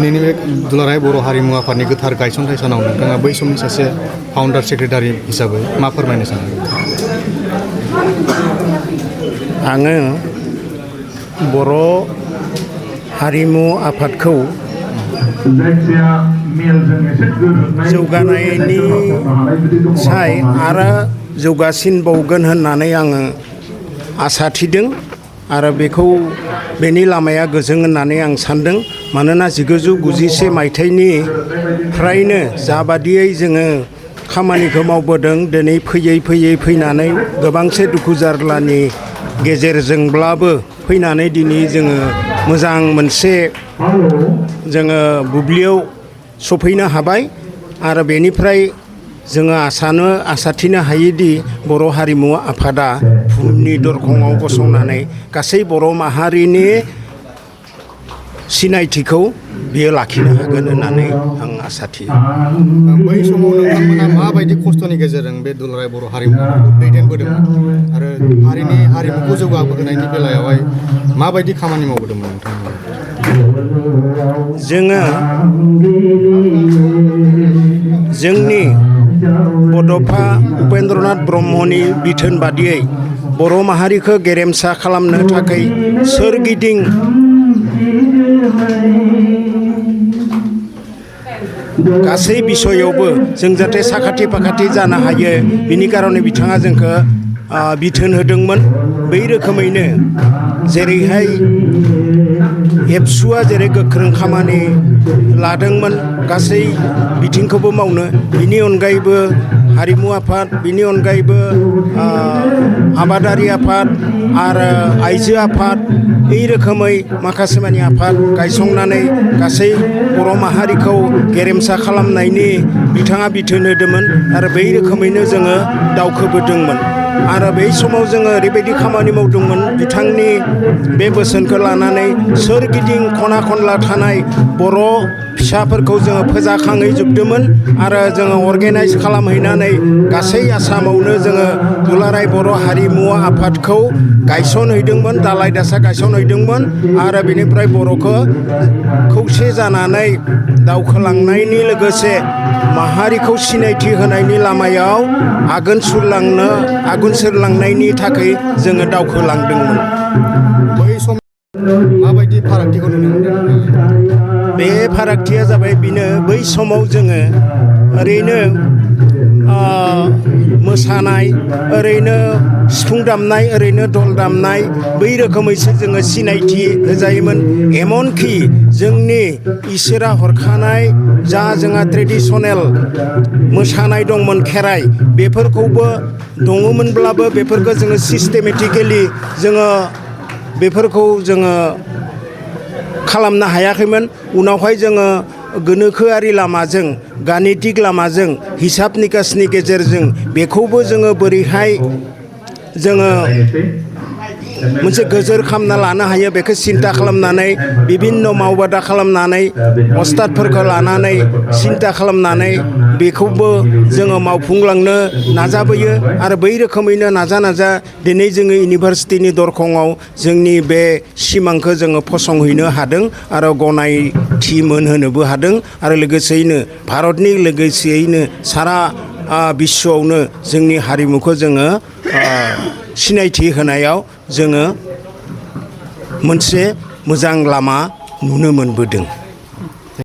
दिनैनि बे दुलाराय बर' हारिमु आफादनि गोथार गायसनथाय सानाव नोंथाङा बै समनि सासे फाउन्डार सेक्रेटारि हिसाबै मा फोरमायनो सानो? आङो बर' हारिमु आफादखौ जौगानायनि साय आरो जौगासिनबावगोन होननानै आङो आसा थिदों आरो बेनि लामाया गोजों होननानै आं सानदों। मानोना 1991 मायथाइनिफ्रायनो जाबादियै जोङो खामानिखौ मावबोदों, दिनै फैयै फैनानै गोबांसे दुखु जारलानि गेजेरजोंब्लाबो फैनानै दिनै जोङो मोजां मोनसे जोङो बुब्लियाव सफैनो हाबाय आरो बेनिफ्राय जोङो आसाथिनो हायोदि बर' हारिमु आफादा बुहुमनि दरखङाव गसंनानै गासै बर' माहारिनि सिनायथिखौ बियो लाखिनो हागोन होननानै आं आसा थियो। बै समाव नोंथांमोना माबायदि खस्थ'नि गेजेरजों बे दुलाराय बर' हारिमुखौ दैदेनबोदोंमोन आरो हारिमुखौ जौगाहोनायनि बेलायावहाय माबायदि खामानि मावबोदोंमोन नोंथांमोना? जोंनि बड'फा उपेन्द्रनाथ ब्रह्मनि बिथोन बादियै बर' माहारिखौ गेरेमसा खालामनो थाखाय सोरगिदिं गासै बिसयावबो जों जाहाथे साखाथि फाखाथि जानो हायो, बिनि कारणे बिथाङा जोंखौ बिथोन होदोंमोन। बै रोखोमैनो जेरैहाय एबसुआ जेरै गोख्रों खामानि लादोंमोन गासै बिथिंखौबो मावनो, बिनि अनगायैबो हारिमु आफाद, बिनि अनगायैबो आबादारि आफाद आरो आइजो आफाद, এই रोखोमै माखासे मानि आफाद गायसंनानै गासै बर' माहारिखौ गेरेमसा खालामनायनि बिथाङा बिथोन होदोंमोन आरो बै रोखोमैनो जोङो दावखोबोदोंमोन। आरो बै समाव जोङो ओरैबायदि खामानि मावदोंमोन, बिथांनि बे बोसोनखौ लानानै सोरगिदिं खना खनला थानाय बर' फिसाफोरखौ जोङो फोजाखांहैजोबदोंमोन आरो जोङो अर्गेनाइज खालामहैनानै गासै आसामावनो जोङो दुलाराय बर' हारिमु आफादखौ गायसनहैदोंमोन, दालाय दासा गायसनहैदोंमोन आरो बेनिफ्राय बर'खौ खौसे जानानै दावखोलांनायनि लोगोसे माहारिखौ सिनायथि होनायनि लामायाव आगान सुरलांनायनि थाखाय जोङो दावखोलांदोंमोन। बै सम माबायदि फारागथिखौ नुनो मोनदों? बे फारागथिया जाबाय बेनो, बै समाव जोङो ओरैनो मोसानाय, ओरैनो सिफुं दामनाय, ओरैनो दल दामनाय, बै रोखोमैसो जोङो सिनायथि होजायोमोन। एमनखि जोंनि इसोरा हरखानाय जा जोंहा ट्रेडिसनेल मोसानाय दंमोन, खेराइ, बेफोरखौबो दङमोनब्लाबो बेफोरखौ जोङो सिस्टेमेटिकेलि बेफोरखौ जोङो खालामनो हायाखैमोन। उनावहाय जोङो गोनोखोआरि लामाजों, गानितिक लामाजों, हिसाब निकासनि गेजेरजों बेखौबो जोङो बोरैहाय जोङो मोनसे गोजोर खालामना लानो हायो बेखौ सिन्था खालामनानै, बिभिन्न मावबादा खालामनानै, अस्तादफोरखौ लानानै सिन्था खालामनानै बेखौबो जोङो मावफुंलांनो नाजाबोयो आरो बै रोखोमैनो नाजा दिनै जोङो इउनिभारसिटिनि दरखङाव जोंनि बे सिमांखौ जोङो फसंहैनो हादों आरो गनायथि मोनहोनोबो हादों आरो लोगोसेयैनो भारतनि लोगोसेयैनो सारा बिश्वआवनो जोंनि हारिमुखौ जोङो सिनायथि होनायाव जोङो मोनसे मोजां लामा नुनो मोनबोदों।